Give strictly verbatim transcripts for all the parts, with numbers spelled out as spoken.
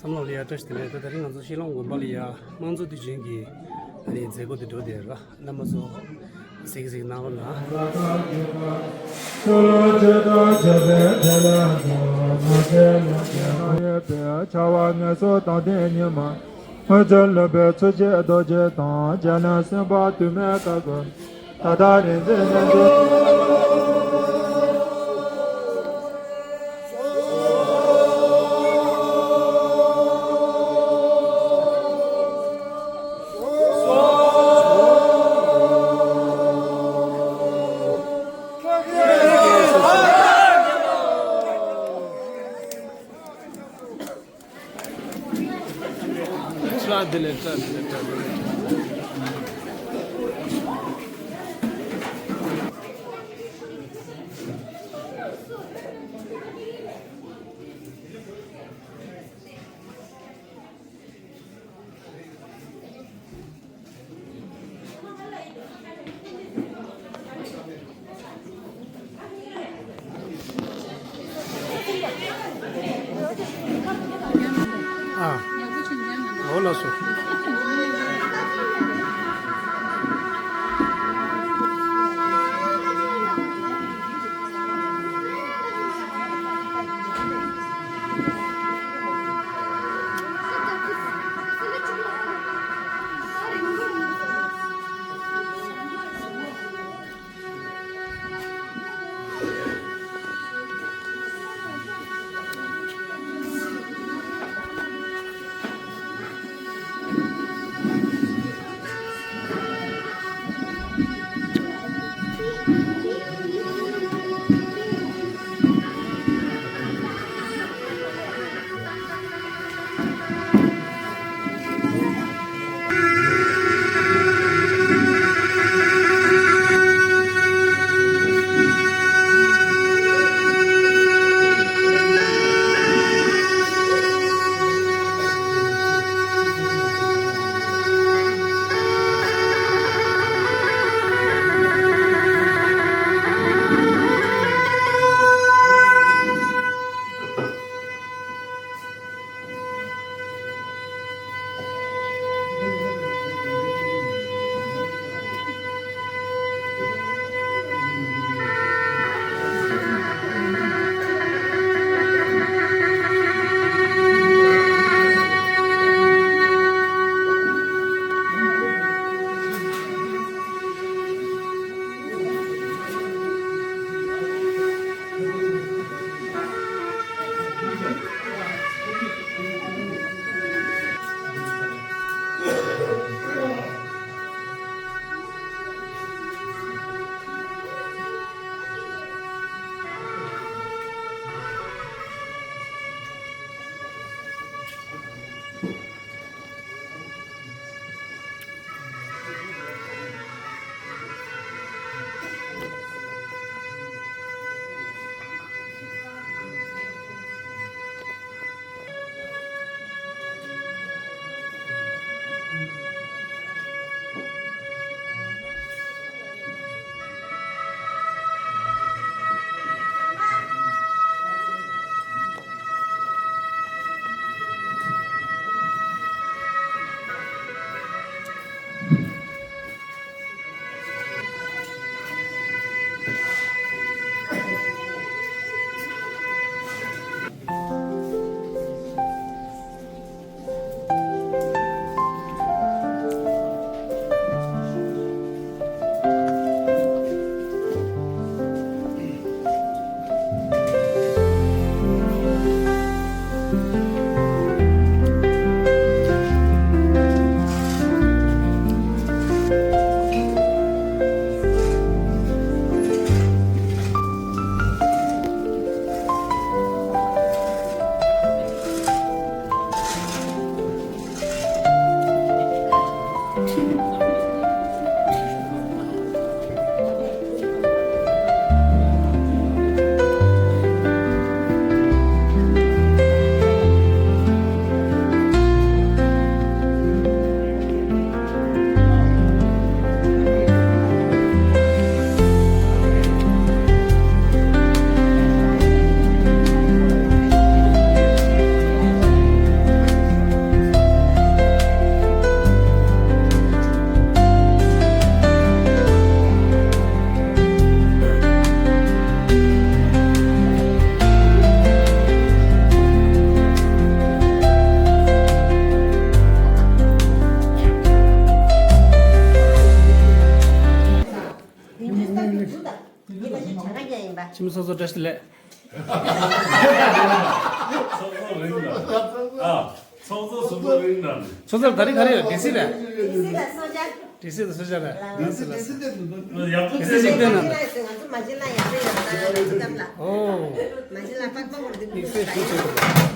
བསམ་བློ་ལ་ཡ་བཀྲ་ཤིས་བདེ་ལེགས། ད་དེ་རིང་ང་ཚོ་ཤེས་ལོང་དགོན་པ་ལ་ཡ་དམངས་གཙོ་དུས་ཆེན་གྱི་ཨ་ནི་མཛད་སྒོ་དེ་འགྲོ་བསྡད་ཡོད་ར། རྣམ་པ་ཚོ་གཟིགས་གཟིགས་གནང་རོགས་གནང་། ཆོས་ལོ་ཆོས་དང་བཅས་པའི་འབྲེལ་ལམ་དུ་མ་བྱས་ལ་བྱས་ན་ཡོད་པའི་བྱ་བ་ངན་སོང་དང་ལྡན་ཉི་མ། དངོས་འབྱོར་ལུས་པའི་ཚུལ་གྱིས་རྡོ་རྗེ་དང་། རྒྱལ་བློན་སེམས་དཔའ་དུ་མའི་བཀའ་བསྒོ། ད་ལྟ་རིག་འཛིན་རྣལ་འབྱོར། ཨ། འོ་ལགས་སོ། ཚོགས་གཙོ་བཀྲ་ཤིས་བདེ་ལེགས། ཚོགས་གཙོ་རིང་ལ། ཨ། ཚོགས་གཙོ་གཟུགས་པོ་རིང་ལ། ཚོགས་གཙོ་ད་རེས་ག་རེ་ཡོད། ཌི་སི་རེད། ཌི་སི་དང་གསོལ་ཇ། ཌི་སི་དང་གསོལ་ཇ་རེད། ལགས་སོ་ལགས་སོ། ཡག་པོ་ཌི་སི་ཞིག་བསྟན་གནང་། ང་ཚོ་མ་བྱེད་ན་ཡག་པོ་ཡོད་ན་ཅི་ལབ་ལ། ཨོ། མ་བྱེད་ན་པགས་པ་བོར་འདི་དམིགས་བསལ་ཞུ་ཆོག་གི་རེད། བོད་རྒྱལ་ལོ་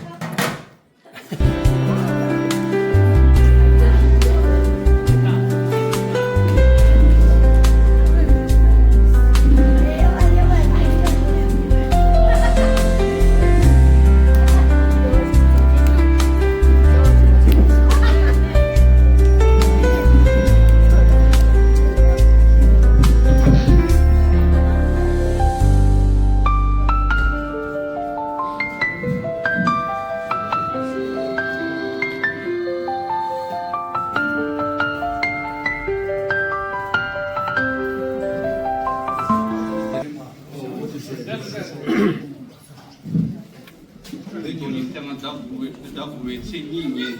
ཐེངས་ལྔ་ཟླ་དགུ་པའི་ཟླ་དགུ་པའི་ཚེས་གཉིས་ཉིན་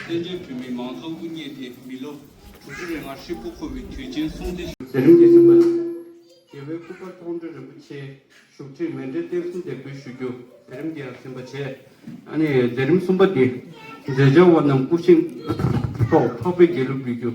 བཙན་བྱོལ་བོད་མིའི་མང་གཙོ་དབུ་བརྙེས་ཏེ་མི་ལོ་དྲུག་ཅུ་རེ་ལྔ་ཧྲིལ་པོ་འཁོར་བའི་དུས་ཆེན་གསུང་བཤད། མཛད་རིམ་གྱི་ཟིན་པ། རྒྱལ་བའི་སྐུ་པར་མཐོང་གྲོལ་རིན་པོ་ཆེའི་བཞུགས་ཁྲི་མཎྜལ་རྟེན་གསུམ་འདེགས་འབུལ་ཞུ་རྒྱུ། མཛད་རིམ་གྱི་ཟིན་པ་བྱས། ཨ་ནི་མཛད་རིམ་གསུམ་པ་འདི་མཛད་བྱ་བ་རྣམས་སྐུ་བཞེངས་ཐོག་འཕགས་པའི་དགེ་ལུགས་འབུལ་རྒྱུ།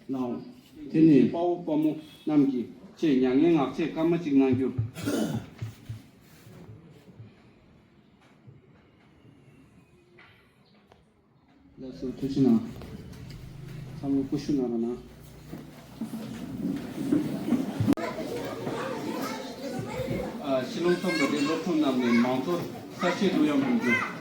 གནང་། དེ་ནས་དཔའ་བོ་དཔའ་མོ་རྣམས་ཀྱིས་ཆེས་མྱ་ངན་ངག་བཅད་སྐར་མ་གཅིག་གནང་རྒྱུ། ལགས་སོ། ཐུགས་རྗེ་གནང་། ཚང་མ་ཀུ་ཤུ་གནང་རོགས་གནང་། ཨ། ཕྱི་ལོ་ཐོན་པ་དེ་སློབ་ཕྲུག་རྣམས་ནས་མང་གཙོ་གསར་བརྗེའི་གླུ་དབྱངས་འབུལ་རྒྱུ།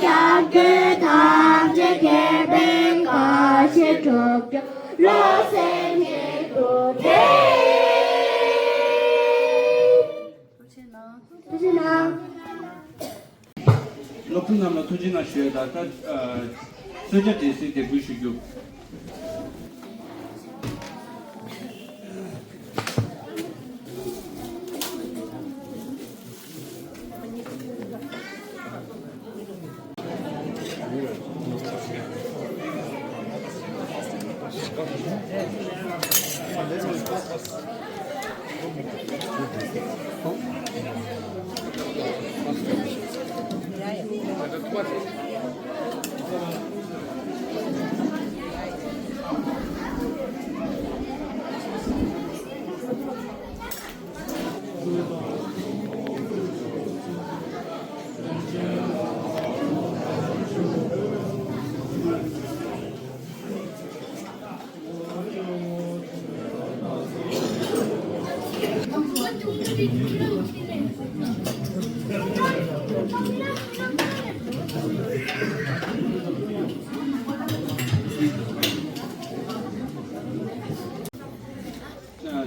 ཡར་རྒྱས་ཐམས་ཅད་མཁྱེན་པའི་བཀའ་བཞིན་སྒྲུབ་ཕྱིར་བློ་སེམས་བསྐྱེད་དུ་བགྲོད། ཐུགས་རྗེ་གནང་། སློབ་ཕྲུག་རྣམས་ལ་ཐུགས་རྗེ་གནང་ཞུ་ཡ་དང་། ད་ཨ་གསོལ་ཇ་སྦྲེལ་སའི་དེབ་འགོད་ཞུ་རྒྱུ།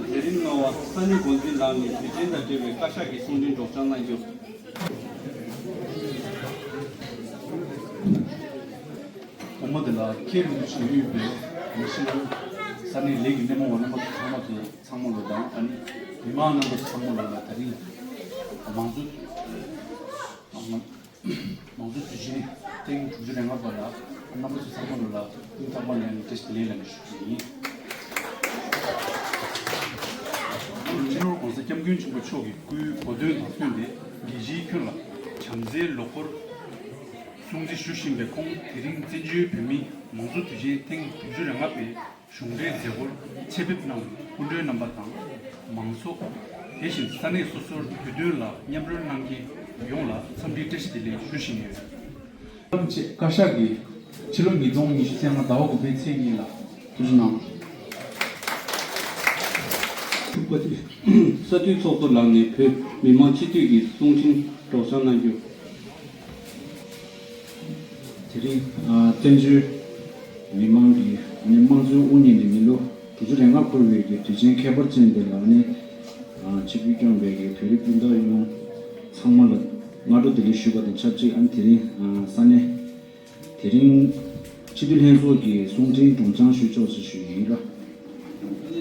དེ་རིང་ངག་དབང་ས་གནས་འགོ་འཛིན་ལགས་ནས་དུས་ཆེན་དང་འབྲེལ་བའི་བཀའ་ཤག་གི་གསུང་འཕྲིན་སྒྲོག་སྦྱང་གནང་རྒྱུ། དང་པོ་དེ་ལ་མཁན་རིན་པོ་ཆེས་དབུས་པའི་ཉི་ཤུ་ལོའི་ས་གནས་ལས་ཀྱི་སྣེ་མོ་བ་རྣམ་པ་ཚོ་ཚང་མ་དེ་ཚང་མ་ལོ་དང་། ཨ་ནི་མི་མང་རྣམ་པ་ཚོ་ཚང་མ་ལོ་ལ་དེ་རིང་མང་གཙོ་མང་གཙོ་དུས་ཆེན་ཐེངས་དྲུག་ཅུ་རེ་ལྔ་པ་ལ་རྣམ་པ་ཚོ་ཚང་མ་ལོ་ལ་སྙིང་ཐག་པ་ནས་བཀྲ་ཤིས་བདེ་ལེགས་ལ་ཞུ་རྒྱུ་ཡིན། སྤྱི་ནོར་༸གོང་ས་༸སྐྱབས་མགོན་ཆེན་པོ་མཆོག་གི་སྐུའི་གོ་སྟོན་དང་བསྟུན་ཏེ། དགེ་བཤེས་ཁྱོད་ལ་བྱམས་བརྩེའི་ལོ་འཁོར་སྲུང་བརྩི་ཞུ་བཞིན་པའི་ཁོང་དེ་རིང་བཙན་བྱོལ་བོད་མིའི་མང་གཙོ་དུས་ཆེན་ཐེངས་དྲུག་ཅུ་རེ་ལྔ་པའི་གཞུང་འབྲེལ་མཛད་སྒོར་ཆེད་ཕེབས་གནང་བའི་སྐུ་མགྲོན་རྣམ་པ་དང་། མང་ཚོགས། དེ་བཞིན་ས་གནས་སོ་སོར་དུས་སྟོན་ལ་མཉམ་རོལ་གནང་མཁན་ཡོངས་ལ་འཚམས་འདྲིའི་བཀྲ་ཤིས་བདེ་ལེགས་ཞུ་བཞིན་ཡོད། བཀའ་ཤག་གིས་ཕྱི་ལོ་ཉིས་སྟོང་ཉི་ཤུ་རྩ་ལྔ་ཟླ་བ་དགུ་པའི་ཚེས་གཉིས་ལ་ཐུགས་རྗེ་གནང་། ཐུགས་རྗེ་གནང་། ས་འཐུས་ཚོགས་གཙོ་ལགས་ནས་བོད་མི་མང་སྤྱི་འཐུས་ཀྱི་གསུང་འཕྲིན་སྒྲོག་སྦྱང་གནང་རྒྱུ། དེ་རིང་ཨ་བཙན་བྱོལ་མི་མང་གི་ནི་དམངས་གཙོའི་དབུ་བརྙེས་ནས་མི་ལོ་དྲུག་ཅུ་རེ་ལྔ་འཁོར་བའི་གི་དུས་ཆེན་ཁྱད་པར་ཅན་དེ་ལ་ནི་ཨ་ཆིབས་བསྒྱུར་བསྐྱངས་པའི་གི་བོད་རིགས་སྤུན་ཟླ་ཡོངས་ཚང་མ་ལ་སྔ་དྲོ་བདེ་ལེགས་ཞུས་པ་དང་ཆབས་ཅིག་ཨ་ནི་དེ་རིང་ཨ་ས་གནས་དེ་རིང་སྤྱི་འཐུས་ལྷན་ཚོགས་ཀྱི་གསུང་འཕྲིན་སྒྲོག་སྦྱང་ཞུས་ཆོག་ཅེས་ཞུས་ཡིན་ལ།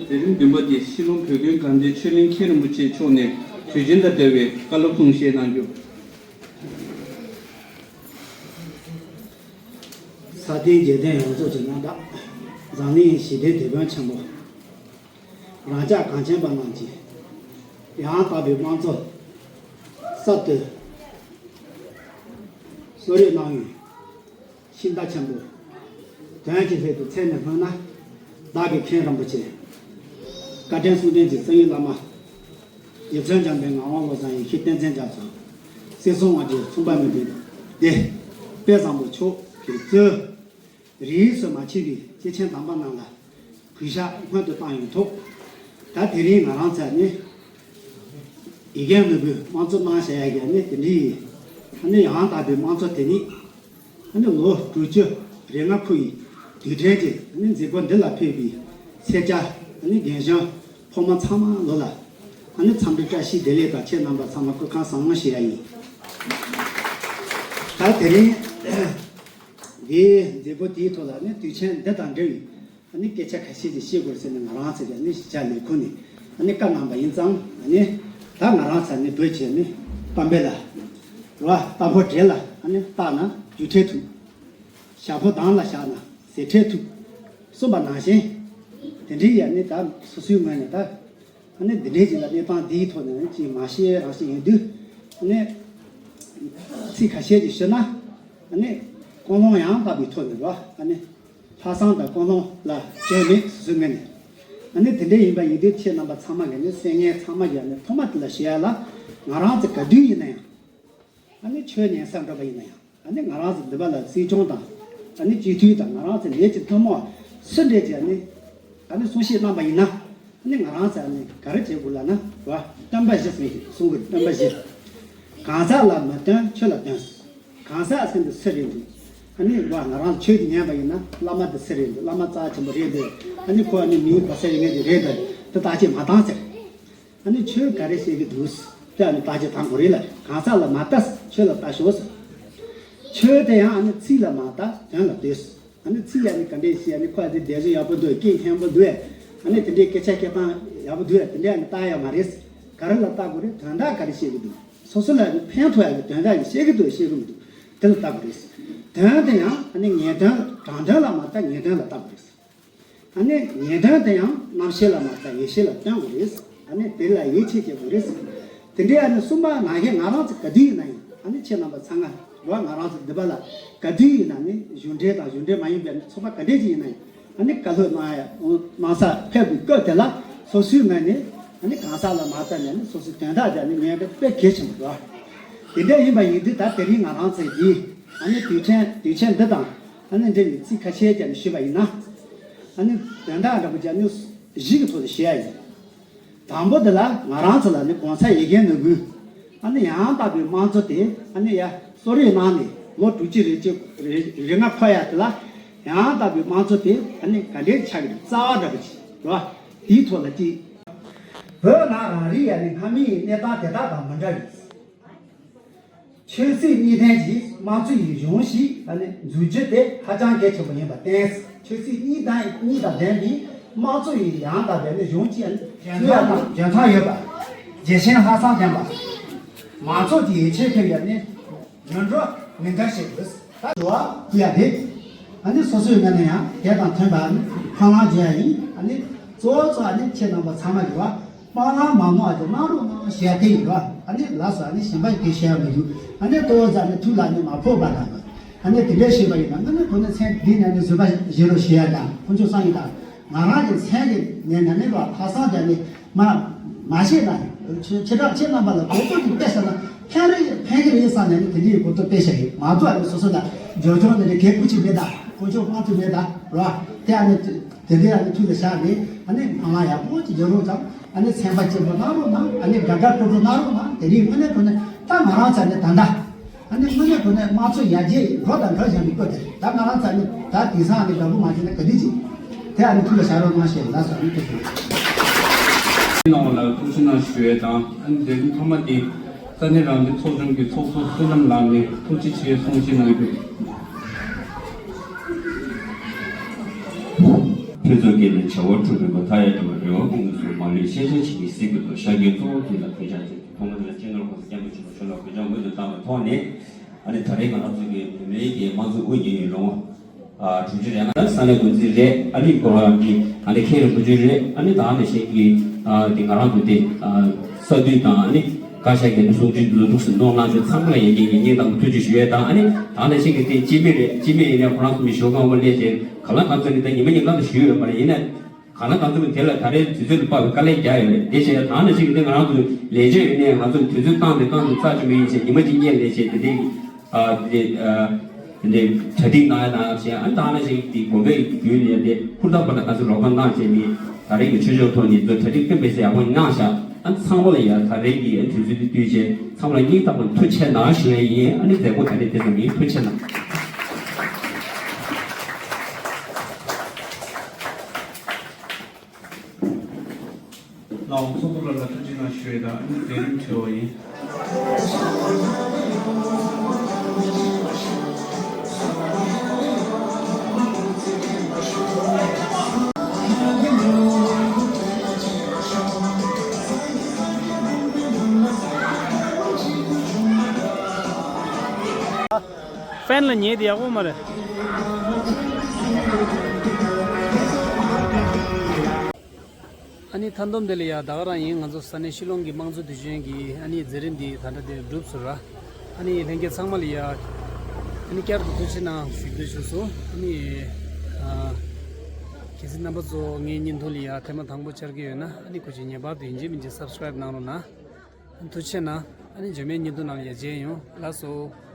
དེ་རིང་བདུན་པ་དེ་ཕྱི་ལོ་བོད་དགོན་དགའ་ལྡན་ཆོས་གླིང་མཁན་རིན་པོ་ཆེ་མཆོག་ནས་དུས་ཆེན་དང་འབྲེལ་བའི་བཀའ་སློབ་གསུང་བཤད་གནང་རྒྱུ། ས་སྟེང་རྒྱལ་བསྟན་ཡོངས་རྫོགས་ཀྱི་རྣམ་དག་འཛམ་གླིང་ཞི་བདེའི་དེད་དཔོན་ཆེན་པོ། རང་ཅག་གངས་ཅན་པ་རྣམས་ཀྱི་ཡང་དག་པའི་དམངས་གཙོ་གསར་དུ་གསོལ་རས་གནང་བའི་ཤིང་རྟ་ཆེན་པོ། དོན་གྱི་སླད་དུ་མཚན་ནས་སྨོས་ན། བདག་གི་མཁན་རིན་པོ་ཆེ། བཀའ་དྲིན་གསུང་འཕྲིན་གྱི་གསང་བའི་བླ་མ། རྗེ་བཙུན་འཇམ་དཔལ་ངག་དབང་བློ་བཟང་ཡེ་ཤེས་བསྟན་འཛིན་རྒྱ་མཚོ། སྲིད་གསུམ་དབང་བྱེད་མཚུངས་པ་མེད་པའི་སྡེ། དཔལ་བཟང་པོ་མཆོག་གིས་གཙོས། རིས་སུ་མ་ཆད་པའི་སྐྱེས་ཆེན་དམ་པ་རྣམས་ལ་གུས་ཞབས་སྔོན་དུ་བཏང་ཡོང་ཐོག་ད་དེ་རིང་ང་རང་ཚོ་ནི་ཡི་གེ་ནོར་བུའི་དམངས་གཙོ་གནང་བཞག་ཡ་གི་ནི་དེ་འདྲའི་ཡི་ཨ་ནི་ཡང་དག་པའི་དམངས་གཙོ་དེ་ཉིད་ཨ་ནི་ལོ་དྲུག་ཅུ་རེ་ལྔ་འཁོར་བའི་དུས་དྲན་གྱི་ཨ་ནི་མཛད་སྒོ་འདི་ལ་ཕེབས་པའི་སེར་སྐྱ་ཨ་ནི་རྒན་གཞོན་ཕོ་མོ་ཚང་མ་ལོ་ལ་ཨ་ནི་འཚམས་འདྲི་བཀྲ་ཤིས་བདེ་ལེགས་དང་ཁྱེད་རྣམ་པ་ཚང་མ་སྐུ་ཁམས་བཟང་ཞུ་ཡ་ཡིན། ད་དེ་རིང་འདིའི་མཛད་སྒོ་དེའི་ཐོག་ལ་ནི་དུས་ཆེན་འདི་དང་འབྲེལ་བའི་ཨ་ནི་སྐད་ཆ་ཁ་ཤས་ཅིག་བཤད་དགོས་ཟེར་ནས་ང་རང་ཚོ་གི་ཨ་ནི་གཞིས་ཆགས་ལས་ཁུངས་ནས་ཨ་ནི་བཀའ་གནང་པ་ཡིན་ཙང་། ཨ་ནི་ད་ང་རང་ཚོ་ནི་བོད་ཀྱི་ནི་གཏམ་དཔེ་ལ་རོ། རྟ་ཕོ་འདྲེ་ལ་ཨ་ནི་བཏགས་ན་རྒྱུ་འབྲས་ཐོབ། ཞག་ཕོ་གདང་ལ་བཞག་ན་ཟས་འབྲས་ཐོབ་གསུངས་པ་ནང་བཞིན། དེ་འདྲའི་ཨ་ནི་ད་སོ་སོའི་ངོས་ནས་ད། ཨ་ནི་འདི་འདྲའི་ཅིག་ལ་གནས་སྟངས་འདིའི་ཐོག་ནས་ཅིག་མ་བཤད་རང་བཤད་ཡིན་དུས། ཨ་ནི་ཚིག་ཁ་ཤས་ཅིག་ཞུས་ན། ཨ་ནི་ཀུན་སློང་ཡང་དག་པའི་ཐོག་ནས་རོ། ཨ་ནི་ལྷག་བསམ་དང་ཀུན་སློང་ལ་སྐྱོན་མེད་སོ་སོའི་ངོས་ནས། ཨ་ནི་དེ་འདྲ་ཡིན་པ་ཡིན་དུས་ཁྱེད་རྣམ་པ་ཚང་མ་གི་ནི་སེམས་ངལ་ཚང་མ་གི་ཨ་ནི་ཐོག་མ་དེ་ལ་ཞུ་ཡ་ལ། ང་རང་ཚོ་ག་དུས་ཡིན་ན་ཡང་། ཨ་ནི་ཆོས་ཉན་ས་འགྲོ་བ་ཡིན་ན་ཡང་། ཨ་ནི་ང་རང་ཚོ་འདི་པ་ལ་སྲིད་སྐྱོང་དང་། ཨ་ནི་སྤྱི་འཐུས་དང་ང་རང་ཚོ་ལས་ཀྱི་ཐུན་མོང་སུ་འདྲས་ཀྱི་ཨ་ནི། ཨ་ནི་གསུང་བཤད་གནང་པ་ཡིན་ན། ཨ་ནི་ང་རང་ཚོ་ཨ་ནི་ག་རེ་བྱེད་དགོས་ལབ་ན་བ། སྟོན་པ་བཞི་ཟེར་གྱི་གསུང་གི་སྟོན་པ་བཞི། གང་ཟག་ལ་མི་སྟོན་ཆོས་ལ་སྟོན། གང་ཟག་ཟེར་འདི་སུ་རེད་འདུག་ཨ་ནི་ང་རང་ཆོས་ཀྱི་ཉན་པ་ཡིན་ན་བླ་མ་འདི་སུ་རེད་འདུག་བླ་མ་རྩ་ཆེན་པོ་རེད་འདུག་ཨ་ནི་ཁོ་ཨ་ནི་མིང་གོ་ས་ཡིན་ངེས་འདི་རེད་འདུག་དེ་བརྟག་དཔྱད་མ་བཏང་ཟེར། ཨ་ནི་ཆོས་ག་རེ་བཤད་ཀྱི་འདུག་དེ་ཨ་ནི་བརྟག་དཔྱད་བཏང་དགོས་རེད་ལ། གང་ཟག་ལ་མ་ལྟ། ཆོས་ལ་ལྟ་ཤོག་ཟེར། ཆོས་དེ་ཡང་ཨ་ནི་ཚིག་ལ་མ་ལྟ། དོན་ལ་ལྟོས་ཟེར། ཨ་ནི་ཚིག་ཡ་ནི་ག་འདྲས་ཤེས་ཡ་ནི་ཁོ་ཨ་ནི་སྡེབ་སྦྱོར་ཡག་པོ་འདུག་སྐད་སྙན་པོ་འདུག་ཨ་ནི་དེ་འདྲའི་སྐད་ཆ་སྐད་སྟངས་ཡག་པོ་འདུག་དེ་འདྲས་ཨ་ནི་ལྟ་ཡ་མ་རེད། ག་རེ་ལ་ལྟ་དགོས་རེད། དོན་དག་ག་རེ་བཤད་ཀྱི་འདུག་སོ་སོ་ལ་ཨ་ནི་ཕན་ཐོགས་ཡ་གི་དོན་དག་ཡིན་བཤད་ཀྱི་འདུག་བཤད་ཀྱི་མི་འདུག་དེ་ལ་ལྟ་དགོས་རེད། དོན་དེ་ཡང་ཨ་ནི་ངེས་དོན་དྲང་དོན་ལ་མ་ལྟ། ངེས་དོན་ལ་ལྟ་དགོས་རེད། ཨ་ནི་ངེས་དོན་དེ་ཡང་རྣམ་ཤེས་ལ་མ་ལྟ། ཡེ་ཤེས་ལ་སྟོན་དགོས་རེད། ཨ་ནི་དེ་ལ་ཡིད་ཆེས་བྱེད་དགོས་རེད། དེ་འདྲའི་ཨ་ནི་གསུམ་པ་ནང་བཞིན་ང་རང་ཚོ་ག་དུས་ཡིན་ན་ཡང་ཨ་ནི་ཁྱེད་རྣམ་པ་ཚང་མ་རོགས་ང་རང་ཚོ་འདི་པ་ལ་ག་དུས་ཡིན་ན་ནི་གཞུང་འབྲེལ་དང་གཞུང་འབྲེལ་མ་ཡིན་པའི་ཚོགས་པ་ག་འདྲས་ཅིག་ཡིན་ན་ཡང་ཨ་ནི་བཀའ་སློབ་གནང་ཡ་གནང་ས་ཕེབས་པའི་སྐབས་དེ་ལ་སོ་སོའི་ངོས་ནས་ཨ་ནི་གང་ཟག་ལ་མ་ལྟ་ནས་ནི་སོ་སོའི་དོན་དག་དེ་ནི་ངེས་པ་དཔེ་གལ་ཆེན་པོ་རེད། དེ་འདྲ་ཡིན་པ་ཡིན་དུས་ད་དེ་རིང་ང་རང་ཚོའི་འདི་ཨ་ནི་དུས་ཆེན་དུས་ཆེན་འདི་དང་ཨ་ནི་འབྲེལ་བའི་ཚིག་ཁ་ཤས་ཀྱང་ཞུས་པ་ཡིན་ན། ཨ་ནི་དོན་དག་འདྲ་པོ་ཅིག་ཨ་ནི་བཞི་གི་ཐོག་ཏུ་བཤད་ཡ་ཡིན། དང་པོ་དེ་ལ་ང་རང་ཚོ་ལ་ནི་གོང་ས་ཡ་རྒན་ནོར་བུས་ཨ་ནི་ཡང་དག་པའི་དམངས་གཙོ་དེ་ཨ་ནི་ཡ་གསོལ་རས་གནང་ནས་ལོ་དྲུག་ཅུ་རེ་གཅིག་རེ་རེ་ལྔ་འཁོར་ཡ་དེ་ལ་ཡང་དག་པའི་དམངས་གཙོ་དེ་ཨ་ནི་ག་འདྲའི་ཆགས་ཀྱི་འདུག་རྩ་བ་འདྲ་པོ་ཅིག་རེད་བ། དེའི་ཐོག་ལ་གཅིག་བོད་ནང་རང་རིགས་ཡ་ནི་སྔ་མའི་གནས་སྟངས་དེ་དག་དང་མི་འདྲ་བའི། ཆོས་སྲིད་གཉིས་ལྡན་གྱི་དམངས་གཙོ་ཡི་གཞུང་ཞིག་ཨ་ནི་འཛུགས་རྒྱུ་དེ་ཧ་ཅང་གལ་ཆེན་པོ་ཡིན་པར་བརྟེན། ཆོས་སྲིད་གཉིས་དང་གཉིས་དང་ལྡན་པའི་དམངས་གཙོ་ཡི་ཡང་དག་པའི་ཨ་ནི་གཞུང་ཅིག་ཨ་ནི་འཛུགས་ཡག་དང་འཇོན་ཐང་ཡོད་པ། རྒྱལ་ཞེན་ལྷག་བསམ་ལྡན་པ། མང་ཚོགས་ཀྱི་ཡིད་ཆེས་ཐེབས་ཡ་ནི་ནོར་འགྲོ་མི་འདྲ་ཞིག་ཡོད། ད་འགྲོ་བ་ཕུལ་ཡ་དེ་ཨ་ནི་སོ་སོའི་ངོས་ནས་ཡང་དེ་དང་མཐུན་པ་ཨ་ནི་ཕ་ལང་བྱེད་ཡ་ཡིན། ཨ་ནི་གཙོ་བོ་གཙོ་ཨ་ནི་ཁྱེད་རྣམ་པ་ཚང་མ་འགྲོ་བ། སྤང་བླང་མ་ནོར་བ་དེ་གནང་རོགས་གནང་ཞེས་དེ་ཡིན་རོགས། ཨ་ནི་ལགས་སོ། ཨ་ནི་གཞན་པ་དེ་བཤད་ཡ་མི་འདུག་ཨ་ནི་ལྟོ་བཟའ་ནས་ཐུགས་ལ་ནི་མ་ཕོག་པ་དང་། ཨ་ནི་དེ་འདྲས་བཤད་པ་ཡིན་ན་ཨ་ནི་ཁོ་ནི་མཚན་འདི་ནས་ནི་བཟོད་པ་བཞེས་རོགས་ཞེས་ཡ་དང་ཁོང་ཚོ་སང་ཡིན་དང་ང་རང་གི་མཚན་གྱི་ནས་ན་ནི་རོགས་ལྷག་བསམ་དེ་ནི་མ་མ་བཤད་ན་ཁྱེད་ཁྱེད་རང་ཁྱེད་རྣམ་པ་ལ་གོ་རྟོགས་ཀྱི་དཔེ་བཤད་ན་ཕན་རེ་ཕན་གྱི་རེད་བསམ་ནས་ནི་དེ་འདྲའི་གོ་རྟོགས་དཔེ་བཤད་ཡིན་མ་གཏོགས་ཨ་ནི་སོ་སོ་ལ་འབྱོར་འབྱོར་ནི་རེ་གལ་ཁུ་ཅིག་མེད་ད་ཁོང་ཚོ་དམངས་གཙོ་མེད་ད་རོགས་དེ་ཨ་ནི། དེ་འདྲའི་ཨ་ནི་ཐུགས་ལ་བཞག་ནས་ཨ་ནི་སྨོན་ལམ་ཡག་པོ་ཅིག་རྒྱག་རོགས་དང་ཨ་ནི་སེམས་པ་སྐྱིད་པོ་གནང་རོགས་གནང་། ཨ་ནི་དགའ་དགའ་སྤྲོ་སྤྲོ་གནང་རོགས་གནང་། དེ་རིང་དངོས་གནས་དྲང་གནས་ད་ང་རང་ཚ་ནས་ད་ལྟ་ཨ་ནི་དངོས་གནས་དྲང་གནས་དམངས་གཙོ་ཡར་རྒྱས་འགྲོ་དང་འགྲོ་བཞིན་པའི་སྐོར་དེ་ད་ང་རང་ཚ་ནས་ད་དེང་སང་ཨ་ནི་དགའ་པོ་མ་བྱས་ན་ག་དུས་ཅིག་དེ་ཨ་ནི་ཐུགས་ལ་བཞག་རོགས་གནང་ཞེས་ལ་སོགས་ཨ་ནི་ཐུགས་ཞུ། གནང་བ་ལ་ཐུགས་རྗེ་གནང་ཞུ་ཡས་དང་ཨ་ནི་མཛད་རིམ་ཐོག་མ་དེ། ས་གནས་རང་བདེན་ཚོགས་ཆུང་གི་ཚོགས་གཙོ་བསོད་ནམས་ལགས་ནས་ཐུགས་རྗེ་ཆེ་གསུང་བཤད་གནང་རྒྱུ། ཕུན་ཚོགས་དཀྱིལ་ནས་བྱ་བ་གྲུབ་པའི་བུ། མཐའ་ཡས་གྲོལ་བའི་རེ་བ་ཀུན་གྱི་གསོས། མ་ལུས་ཤེས་བྱ་ཇི་སྙེད་གཟིགས་པའི་མགོན། ཤཱཀྱའི་གཙོ་བོ་དེ་ལ་གུས་ཕྱག་འཚལ། ཐོག་མ་དེ་ལ་སྤྱི་ནོར་གོང་ས་སྐྱབས་མགོན་ཆེན་པོ་མཆོག་ལ་གུས་ཕྱག་སྔོན་དུ་བཏང་བའི་ཐོག་ནས། ཨ་ནི་ད་རེས་ང་རང་ཚོ་གི་བོད་མིའི་གི་དམངས་གཙོ་དབུ་བརྙེས་ཡུལ་ལུང་བ། ཨ་གྲུབ་ཆེན་རེད། ང་ས་གནས་འགོ་འཛིན་རེད། ཨ་ནི་ཁོ་རང་གི་ཨ་ནི་མཁན་རིན་པོ་ཆེ་རེད། ཨ་ནི་ད་ནང་བཞིན་གྱི་ཨ་དེ་ང་རང་ཚོ་དེ་ཨ་ས་འཐུས་དང་ཨ་ནི་བཀའ་ཤག་གི་གསུང་ཆོས་འདི་ཚོ་འདུག་སེ་གནང་གནང་ཆོག་ཚང་མ་ལ་ཡ་ངས་ངས་སྙིང་ཐག་པ་ཐུགས་རྗེ་ཞུ་ཡས་དང་། ཨ་ནི་ད་ནང་བཞིན་གྱི་དེ་སྤྱི་མི་རེད། སྤྱི་མི་ཡིན་ནའི་ཁོ་རང་ཚོ་མི་ཞོགས་ཁང་བ་སླེབས་བྱས་ག་ལ་གང་ཚོད་ནི་ད་ཉི་མ་ཉིན་གང་དུ་ཞུས་ཡོད་མ་རེད། ཡིན་ན་གང་ལ་གང་འཚམ་དེ་ལ་ད་རེས་དུས་ཚོད་ལ་དཔག་པའི་དཀའ་ལས་རྒྱག་ཡོད་རེད། དེ་བྱས་ད་ནང་བཞིན་གྱི་ང་རང་ཚོ་ལས་བྱེད་ཡོད་ནས་ང་ཚོ་དུས་ཚོད་བཏང་སྟེ་བཏང་སྟེ་རྩ་ཆེན་པོ་ཡིན་བྱས་ཉི་མ་གཅིག་སྔོན་ལས་བྱེད་དེ་འདྲའི་ཨ་དེ་ཨ་དེ་འདྲའི་གྲ་སྒྲིག་གནང་ཡ་དང་བྱས། ཨ་ནི་ད་ནང་བཞིན་གྱི་དགོན་པའི་བརྒྱུད་ནས་དེ་ཧུར་ཐག་པ་དང་ག་ཚོད་རོགས་པ་གནང་བྱས་ནས་ད་རེས་ཀྱི་ཆོས་ཕྱོགས་ཐོག་ནས་ཚོ་གྲ་སྒྲིག་སྟོན་པའི་ཟེར་ཡག་པོ་གནང་བཞག་ཨ་ནི་ཚང་མ་ལ་ཡ་ད་རེས་ཀྱི་ཨ་དུས་ཚོད་འདི་བསྟུན་བྱས་ཚང་མ་ལ་སྙིང་ཐག་པ་ནས་ཐུགས་རྗེ་གནང་ཞུ་ཡ་ཡིན། ཨ་ནི་མཛད་སྒོ་ད་རེས་དེ་ཙམ་ཡིན། ཐུགས་རྗེ་གནང་། ལགས་འོང་། ཚོགས་གཙོ་ལགས་ལ་ཐུགས་རྗེ་གནང་ཞུ་ཡས་དང་ཨ་ནི་མཛད་རིམ་ཁྲིད་པ་ཡིན། ཕན་ལ་ཉེ་དེ་ཡག་པོ་མ་རེད། ཨ་ནི་མཐའ་སྡོམ་དེ་ལ་ཡ་ད་ག་རང་ཡིན། ང་ཚོ་ས་གནས་ཤི་ལོང་གི་དམངས་གཙོ་དུས་ཆེན་གྱི་ཨ་ནི་མཛད་རིམ་འདི་ད་ལྟ་དེ་གྲུབ་སོང་ར། ཨ་ནི་ལྷན་རྒྱས་ཚང་མ་ལ་ཡ་ཨ་ནི་བསྐྱར་དུ་ཐུགས་རྗེ་གནང་ཞུ་འདོད་བྱུང་སོང་། ཨ་ནི་ཨ་གལ་སྲིད་རྣམ་པ་ཚོ་ངའི་བརྙན་ཐུང་ལ་ཡ་ཐེངས་མ་དང་པོ་བཅར་གྱི་ཡོད་ན་ཨ་ནི་སྐུ་མཁྱེན་ངེས་པར་དུ་ཡིན་གཅིག་མིན་གཅིག་སབ་སི་ཀ་རེབ་གནང་རོགས་གནང་། ཐུགས་རྗེ་གནང་། ཨ་ནི་རྗེས་མའི་བརྙན་ཐུང་ནང་ལ་ཡ་མཇལ་ཡོང་། ལགས་སོ།